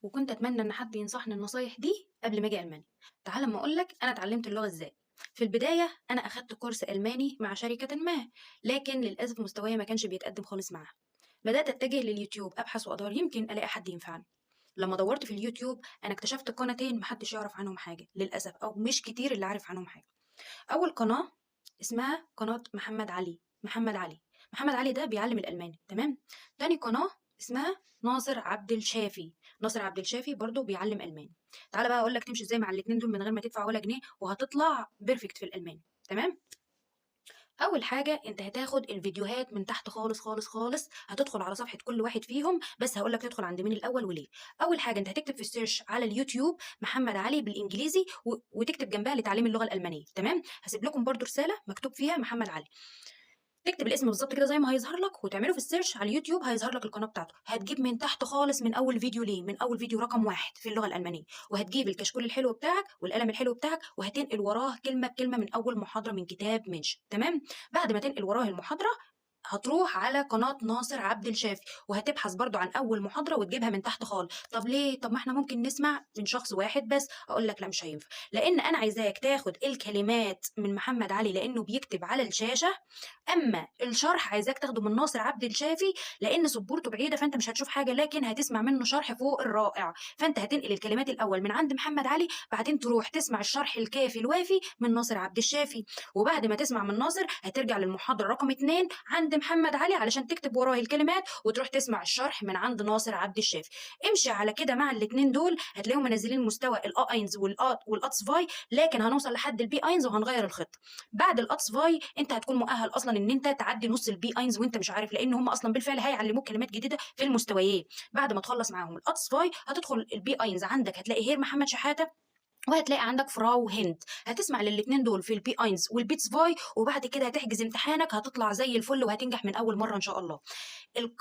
وكنت أتمنى إن حد ينصحني النصايح دي قبل ما أجي ألمانيا. تعال أما أقول لك أنا اتعلمت اللغة إزاي. في البداية أنا أخدت كورس ألماني مع شركة ما، لكن للأسف مستواي ما كانش بيتقدم خالص معاها. بدأت أتجه لليوتيوب أبحث وأدور يمكن ألاقي حد ينفعني. لما دورت في اليوتيوب أنا اكتشفت قناتين محدش يعرف عنهم حاجة للأسف، أو مش كتير اللي عارف عنهم حاجة. أول قناة اسمها قناة محمد علي. محمد علي، محمد علي ده بيعلم الألماني، تمام. تاني قناة اسمها ناصر عبد الشافي. ناصر عبد الشافي برضو بيعلم ألماني. تعالى بقى أقول لك تمشي ازاي مع الاتنين دول من غير ما تدفع ولا جنيه، وهتطلع perfect في الألماني، تمام. أول حاجة أنت هتاخد الفيديوهات من تحت خالص خالص خالص، هتدخل على صفحة كل واحد فيهم، بس هقول لك تدخل عند مين الأول وليه. أول حاجة أنت هتكتب في ال search على اليوتيوب محمد علي بالإنجليزي وتكتب جنبها لتعليم اللغة الألمانية، تمام. هسيب لكم برضو رسالة مكتوب فيها محمد علي، تكتب الاسم بالظبط كده زي ما هيظهر لك، وتعمله في ال search على اليوتيوب هيظهر لك القناة بتاعته. هتجيب من تحت خالص من اول فيديو ليه، من اول فيديو رقم 1 في اللغة الالمانية، وهتجيب الكشكول الحلو بتاعك والقلم الحلو بتاعك، وهتنقل وراه كلمة بكلمه من اول محاضرة من كتاب منش، تمام. بعد ما تنقل وراه المحاضرة هتروح على قناة ناصر عبد الشافي، وهتبحث برضو عن أول محاضرة وتجيبها من تحت خالص. طب ليه؟ طب ما احنا ممكن نسمع من شخص واحد بس. أقول لك لا، مش هينفع، لأن أنا عايزاك تاخد الكلمات من محمد علي لأنه بيكتب على الشاشة، أما الشرح عايزاك تاخده من ناصر عبد الشافي لأن سبورته بعيدة، فأنت مش هتشوف حاجة، لكن هتسمع منه شرح فوق الرائع. فأنت هتنقل الكلمات الأول من عند محمد علي، بعدين تروح تسمع الشرح الكافي الوافي من ناصر عبد الشافي، وبعد ما تسمع من ناصر هترجع للمحاضرة رقم 2 عند محمد علي علشان تكتب وراه الكلمات وتروح تسمع الشرح من عند ناصر عبد الشافي. امشي على كده مع الاثنين دول، هتلاقيهم منزلين مستوى ال A eins وال A zwei، لكن هنوصل لحد ال B eins وهنغير الخطة. بعد ال A zwei انت هتكون مؤهل اصلا ان انت تعدي نص ال B eins وانت مش عارف، لان هم اصلا بالفعل هيعلموك كلمات جديدة في المستويين. بعد ما تخلص معاهم ال A zwei هتدخل ال B eins، عندك هتلاقي Herr محمد شحاته، وهتلاقي عندك Frau هند. هتسمع للاثنين دول في ال B eins وال B zwei، وبعد كده هتحجز امتحانك، هتطلع زي الفل وهتنجح من اول مرة ان شاء الله.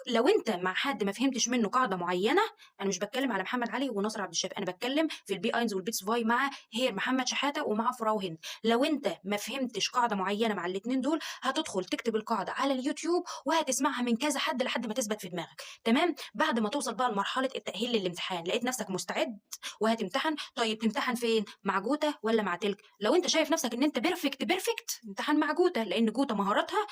لو انت مع حد ما فهمتش منه قاعدة معينة، انا مش بتكلم على محمد علي وناصر عبد الشافي، انا بتكلم في ال B eins وال B zwei مع Herr محمد شحاته ومع Frau هند. لو انت ما فهمتش قاعدة معينة مع الاثنين دول، هتدخل تكتب القاعدة على اليوتيوب وهتسمعها من كذا حد لحد ما تثبت في دماغك، تمام. بعد ما توصل بقى لمرحلة التاهيل للامتحان، لقيت نفسك مستعد وهتمتحن، طيب تمتحن فين؟ مع جوتا ولا مع تلك؟ لو انت شايف نفسك ان انت perfect perfect، امتحن مع جوتا، لان جوتا مهاراتها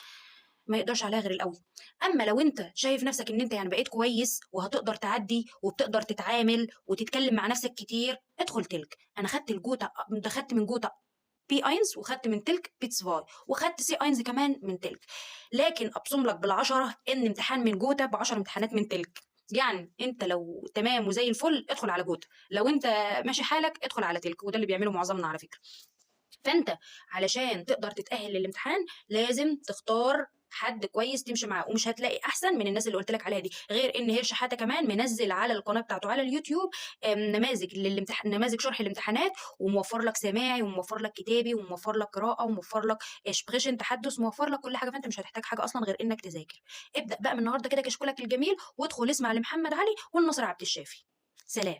ما يقدرش عليها غير القوي. اما لو انت شايف نفسك ان انت يعني بقيت كويس وهتقدر تعدي وبتقدر تتعامل وتتكلم مع نفسك كتير، ادخل تلك. انا خدت الجوتا، خدت من جوتا B eins، وخدت من تلك B zwei، وخدت C eins كمان من تلك. لكن ابصم لك بالعشرة ان امتحان من جوتا ب10 امتحانات من تلك. يعني انت لو تمام وزي الفل ادخل على جوتا، لو انت ماشي حالك ادخل على تلك، وده اللي بيعمله معظمنا على فكرة. فانت علشان تقدر تتأهل للامتحان لازم تختار حد كويس تمشي معاه، ومش هتلاقي احسن من الناس اللي قلت لك عليها دي. غير ان Herr شحاته كمان منزل على القناة بتاعته على اليوتيوب نماذج للامتحان، نماذج شرح الامتحانات، وموفر لك سماعي، وموفر لك كتابي، وموفر لك قراءة، وموفر لك sprechen تحدث، موفر لك كل حاجة. فانت مش هتحتاج حاجة اصلا غير انك تذاكر. ابدا بقى من النهارده كده كشكولك الجميل، وادخل اسمع لمحمد علي والناصر عبد الشافي. سلام.